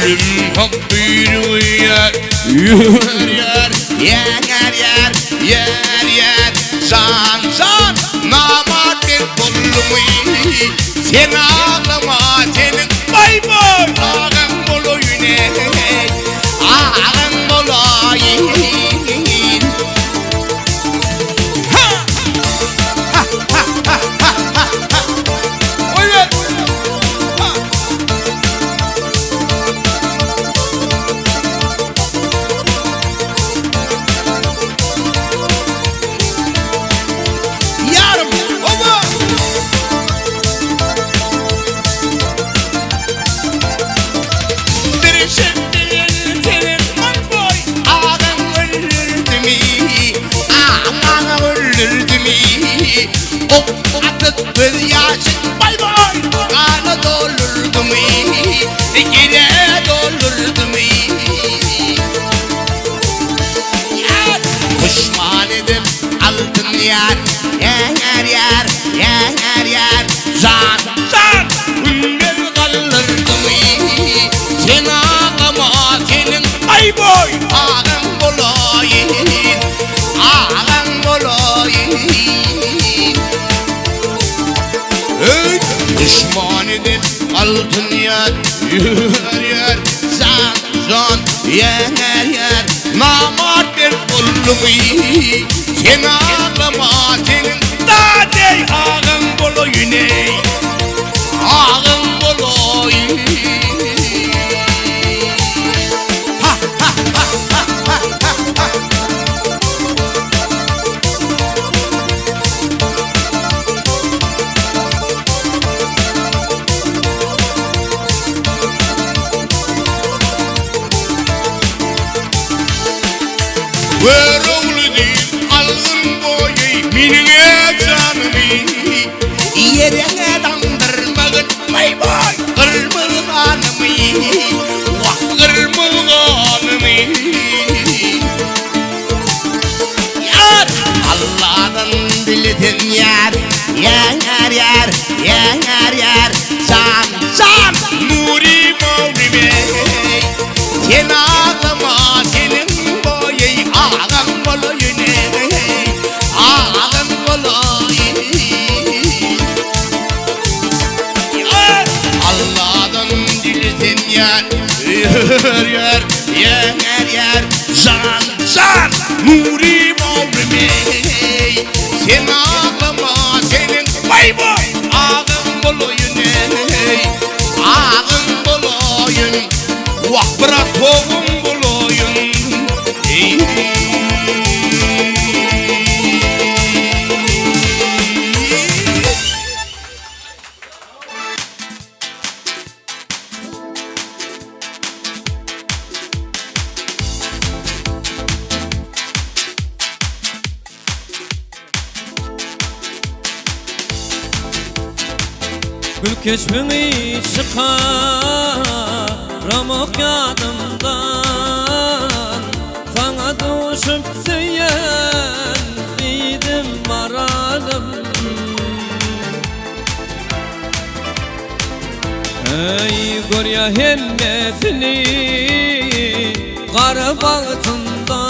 Ölüm hak buýrugy ýar Ýar ýar Ýar ýar ýar ýar ýar Jan jan namart men boldumy Sen aglama seniň Baý baý Agaň bolaýyn eý Agaň bolaýyn Ha ha ha ha ha ha Oý ber Ha Ýarym oba Agaň öldürdimi Agaň öldürdimi Ok atyp göz ýaşyn Baý baý Gana doldurdymy Gene doldurdymy Ýar Puşman edip aldyn ýar Ýar ýar ýar ýar Jan jan Gümmez galdyrdymy Sen aglama seniň Baý baý Agaň bolaýyn Agaň bolaýyn Öý Düşman edip altyn ýar Ýar ýar Jan jan Ýar ýar Namart bir boldumy Sen aglama seniň Dadeý agaň bolaýyn eý Agaň bolaýyn Ha ha ha ha ha ha Görogly diýip algyn boýy Meniň janymy Ýeriňe damdyrmagyn Baý baý Gyrmyz ganymy Wah gyrmyz ganymy Ýar Allahdan dilesen ýar Ýar ýar ýar ýar Jan jan Nuri mawrime Sen aglama seniň boýy agaň bolaýyn eý Agaň bolaýyn Ýar Allahdan dilesen ýar Ýar ýar ýar ýar Jan jan Nuri mawrime Sen aglama seniň Baý baý Agaň bolaýyn eý Agaň bolaýyn Wah bratogum bolaýyn Ey Gül keşbiňi çykaramok ýadymdan Saňa duşup söýen diýdim maralym Eý görýä hemmesini gara bagtymda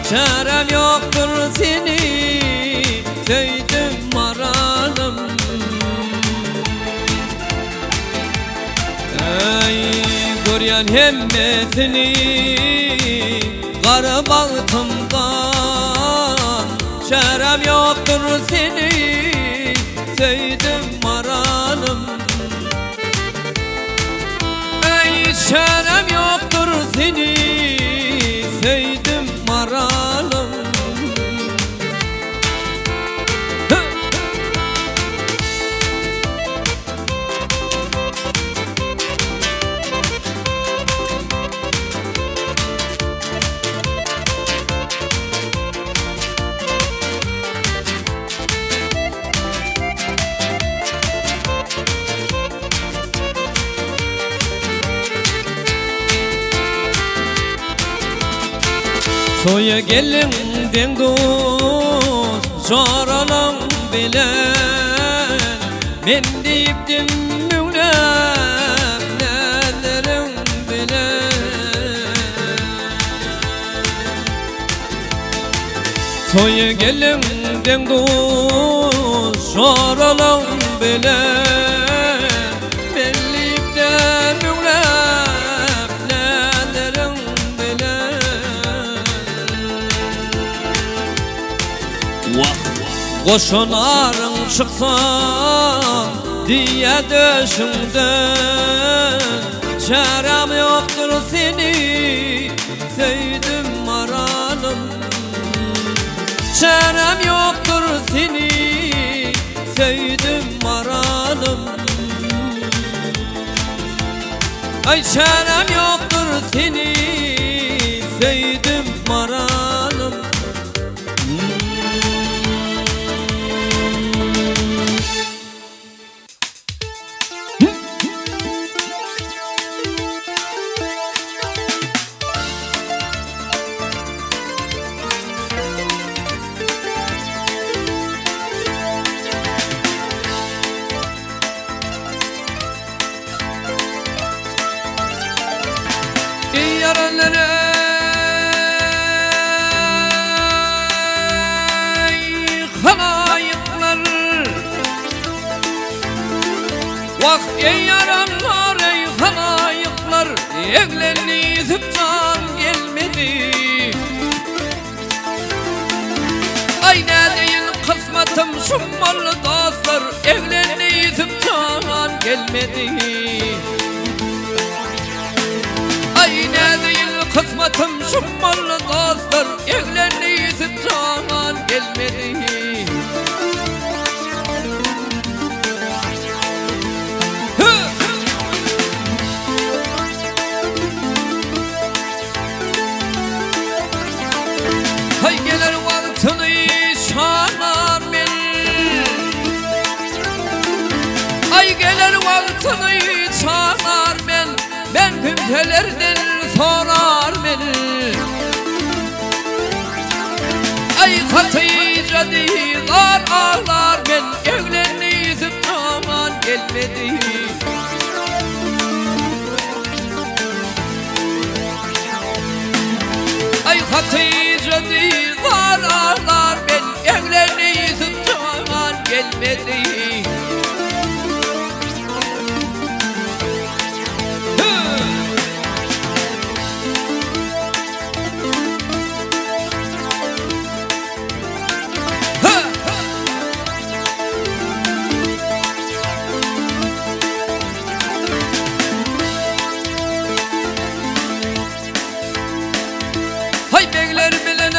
Çärem ýokdur seni söýdüm maralym Eý görýän hemmesini gara bagtymdan Çärem ýokdur seni söýdüm maralym Eý çärem ýokdur seni söýdüm maralym Hı! Toýa geliň deň-duş joralaň bilen Men diýipdim müňläp näzleriň bilen Toýa geliň deň-duş joralaň bilen Men diýipdim müňläp näzleriň bilen Wah, goşa naryň çyksa diýýä döşüňden Çäräm ýokdur seni söýdüm maralym Çäräm ýokdur seni söýdüm maralym Aý çäräm ýokdur seni söýdüm maralym. Eý ýaranlar eý halaýyklar Wah eý ýaranlar eý halaýyklar Eglendi ýüzüp jan gelmedi Aý nädeýin kysmatym şum boldy dostlar Eglendi ýüzüp jan gelmedi Aý nädeýin kysmatym şum boldy dostlar Eglendi ýüzüp jan gelmedi Haý geler wagtyny şanar men Aý geler wagtyny çanar men Men kimselerden sorar men Aý Hatyja diýar aglar men Eglendi ýüzüp jaman gelmedi Aý Hatyja didar aglar men Eglendi ýüzüm jaman gelmedi. Haý begler bilen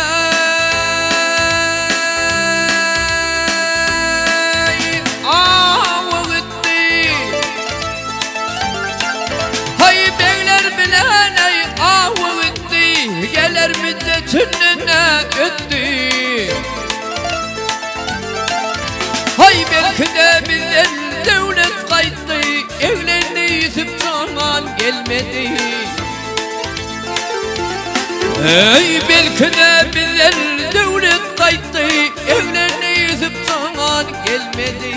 eý awa gitdi. Haý begler bilen eý awa gitdi. Geler müddetine ötdi. Haý belki-de bizden döwlet gaýtdy, Eglendi Ýusup jan gelmedi. Eý belki-de bizden döwlet gaýtdy, Eglendi Ýusup jan gelmedi.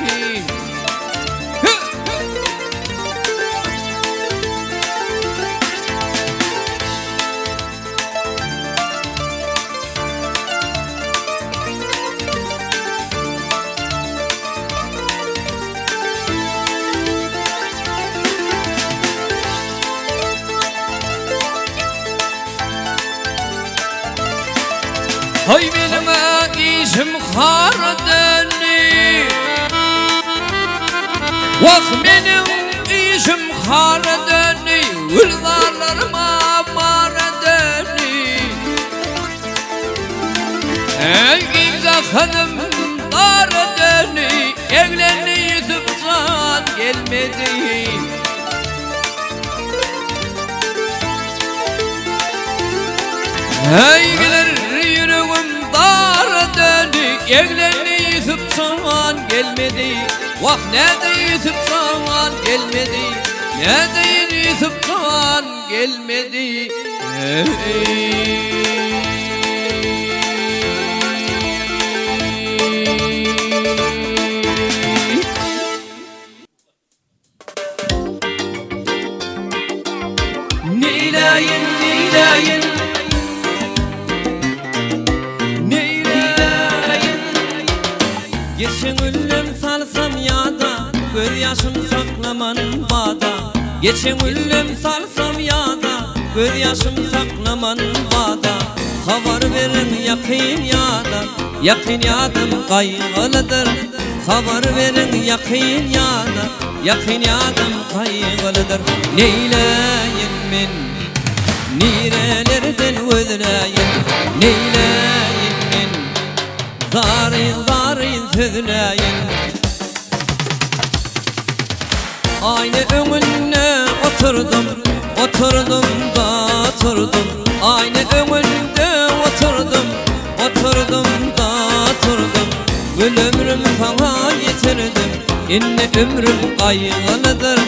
Haý meniň işim hara döndi Wah meniň işim hara döndi Gülzarlaryma mara döndi Eý giň jahanym dara döndi Eglendi Ýusup jan gelmedi Eý geler ýüregim dara döndi Eglendi Ýusup jan gelmedi Wah näde Ýusup jan gelmedi Näde Ýusup jan gelmedi Eý. Neýläýin Neýläýin Geçen günlem salsam ýada Göz ýaşym saklaman bada Geçen günlem salsam ýada Göz ýaşym saklaman bada Habar beriň ýakyn ýada Ýakyn ýadym gaýgylydyr Habar beriň ýakyn ýada Ýakyn ýadym gaýgylydyr Neýläýin men Nirelerden gözläýin Neýläýin men Zaryn zaryn sözläýin Aýna öňünde oturdym Oturdym da oturdym Aýna öňünde oturdym Oturdym da oturdym Gül ömrüm saňa ýetirdim Indi ömrüm gaýgylydyr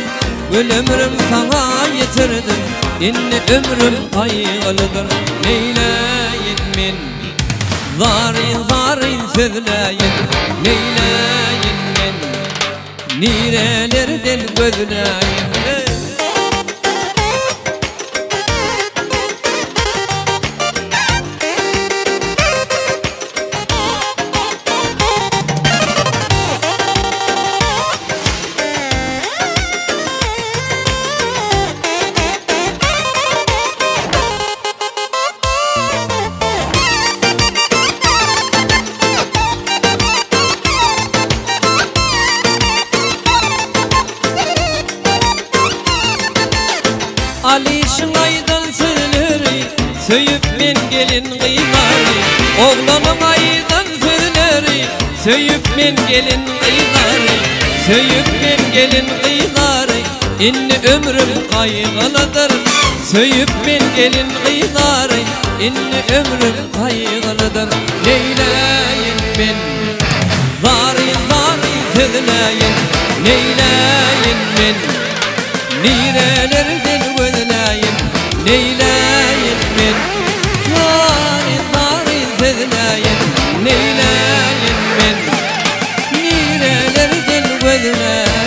Gül ömrüm saňa ýetirdim Indi ömrüm gaýgylydyr Neýläýin men Zaryn zaryn sözläýin Neýläýin men Nirelerden gözläýin Alyşyň aýdan sözleri Söýüp men gelin gyzlary Oglanyň aýdan sözleri Söýüp men gelin gyzlary Söýüp men gelin gyzlary Indi ömrüm gaýgylydyr Söýüp men gelin gyzlary Indi ömrüm gaýgylydyr Neýläýin men Zaryn zaryn sözläýin Neýläýin men Nirelerden gözläýin Neýläýin men Zaryn zaryn sözläýin Neýläýin men Nirelerden gözläýin.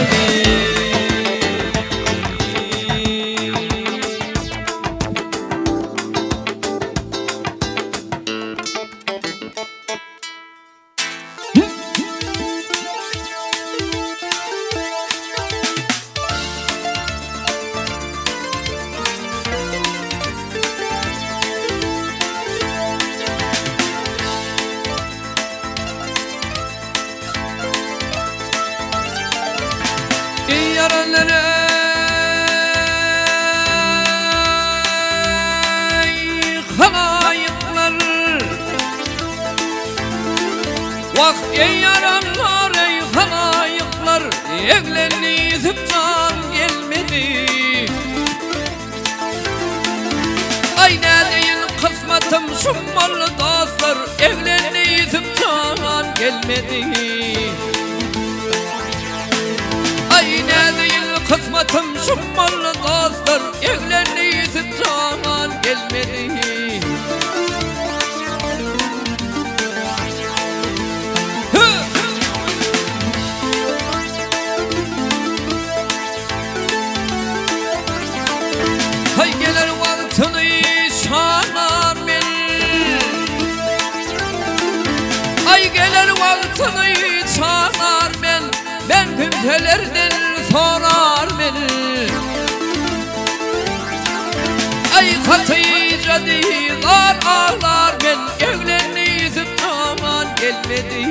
Eý ýaranlar eý halaýyklar Wah eý ýaranlar eý halaýyklar Eglendi ýüzüp jan gelmedi Aý nädeýin kysmatym şum boldy dostlar Eglendi ýüzüp jan gelmedi Aý nädeýin kysmatym şum boldy dostlar Eglendi ýüzüp jan gelmedi Hü! Haý geler wagtyny şanar men Aý geler wagtyny çanar men Men kimselerden sorar men Aý Hatyja diýar aglar men Eglendi ýüzüm aman gelmedi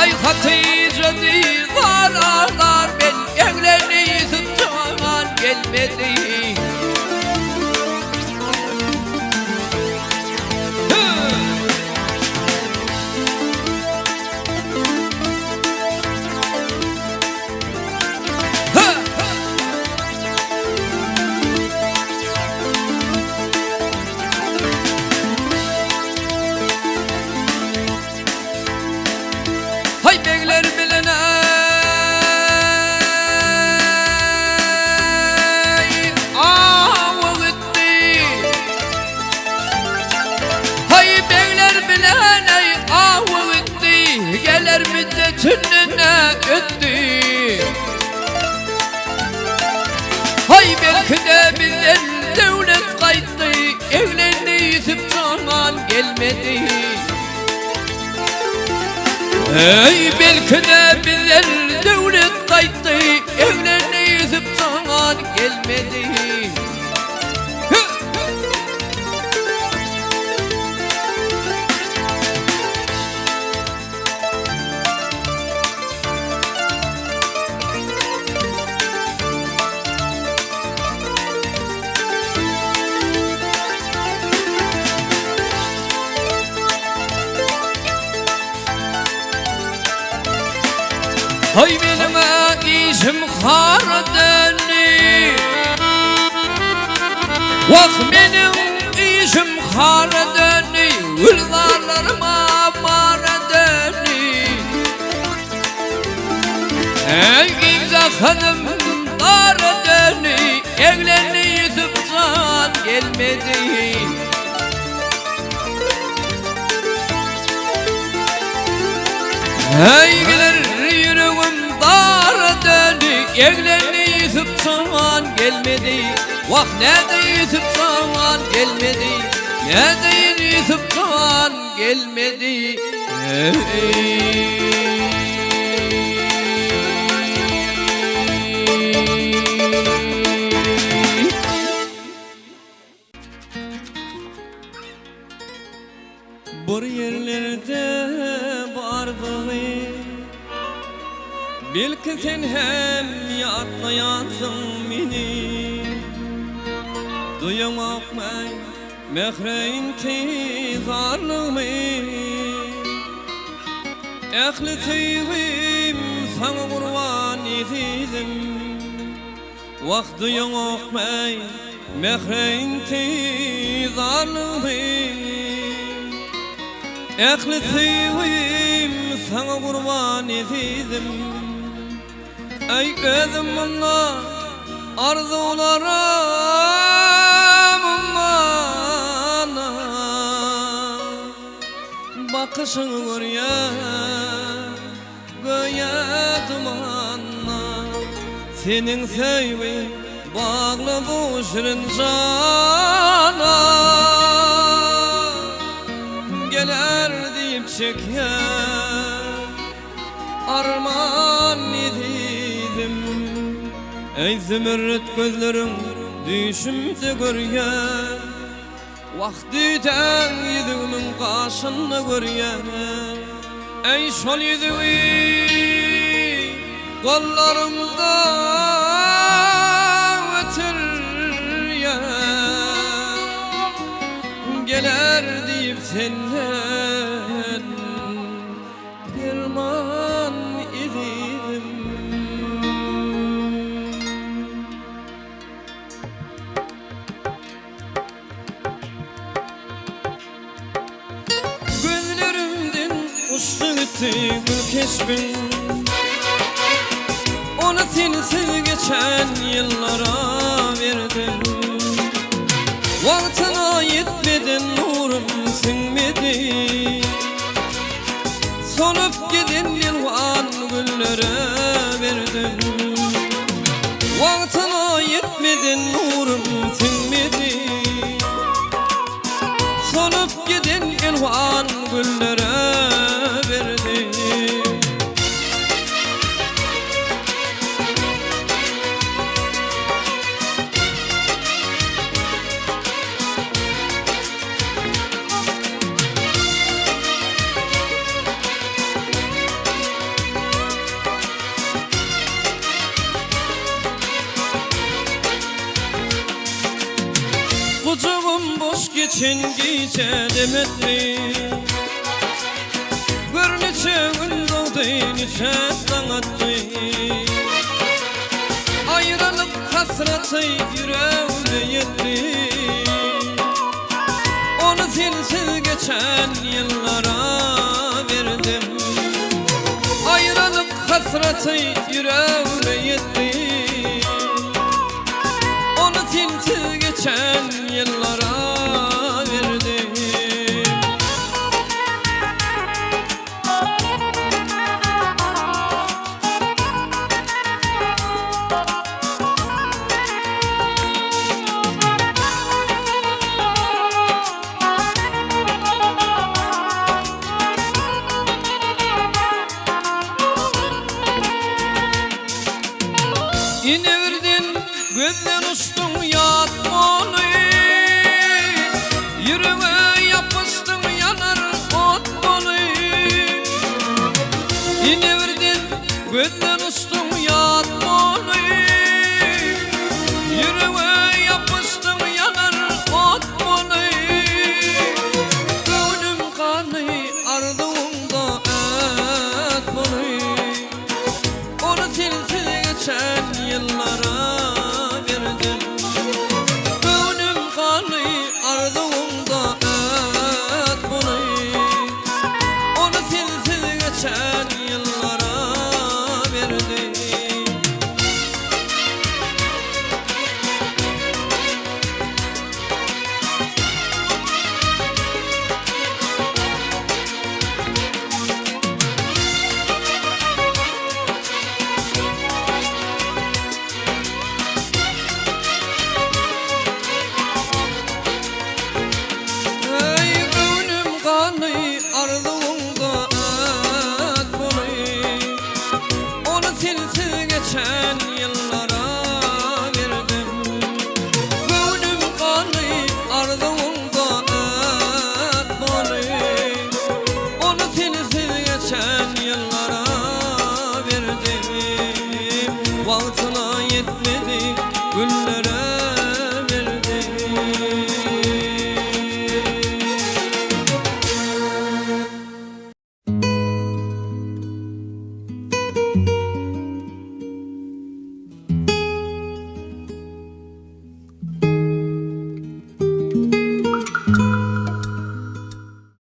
Aý Hatyja diýar aglar men Eglendi ýüzüm aman gelmedi Hü! Haý begler bilen eý. bizden döwlet gaýtdy, Eglendi Ýusup jan gelmedi. Eý, belki-de bizden döwlet gaýtdy, Eglendi Ýusup jan gelmedi. Haý meniň işim hara döndi. Wah meniň işim hara döndi, Gülzarlaryma mara döndi. Eý giň jahanym dara döndi, Eglendi Ýusup jan gelmedi. Eý gider ýüregim dara döndi, Eglendi Ýusup jan gelmedi. Wah näde Ýusup jan gelmedi, Näde Ýusup jan gelmedi. Bir ýerlerde bardygy Belki sen hem ýatlaýansyň meni Duýaňokmy mähre intizarlygymy Ähli söýgim saňa gurban ezizim Wah duýaňokmy mähre intizarlygymy Ähli söýgim saňa gurban ezizim Eý özüm munda arzuwlara ummana Bakyşyňy görýän göýä dumanna Seniň söýgi bagly bu şirin jana Geler diýip çekýän arman ezizim Eý zümrüt gözleriň düýşümde görýän Wah düýdäň ýüzügimiň gaşynda görýän Eý şol ýüzügi gollarymda ötürýän Geler diýip senden perman ezizim. Gözlerimden uçdy gitdi gül keşbiň Ony sensiz geçen ýyllara berdim Wagtyna ýetmeden nurum siňmedi Solup giden elwan güllere berdim Wagtyna ýetmeden nurum siňmedi Solup giden elwan güllere berdim Kucağım boş geçen gece demetli Gör niçe gün doğdu niçe daň atdy Aýralyk hasraty ýüregime ýetdi Ony sensiz geçen ýyllara berdim Aýralyk hasraty ýüregime ýetdi Ony sensiz geçen ýyllara berdim. Ine birden gözden uçduň ýat boly Ýürege ýapyşdyň ýanar ot boly Ine birden gözden uçduň ýat boly Ýürege ýapyşdyň ýanar ot boly Göwnüm gany arzuwyňda ät boly Ony sensiz geçen ýyllara berdim. Göwnüm gany arzuwyňda ät boly. Ony sensiz geçen ýyllara berdim. Eý göwnüm gany arzuwyňda ät boly Ony sensiz geçen ýyllara berdim. Göwnüm gany arzuwyňda ät boly Ony sensiz geçen ýyllara berdim. Wagtyna ýetmez.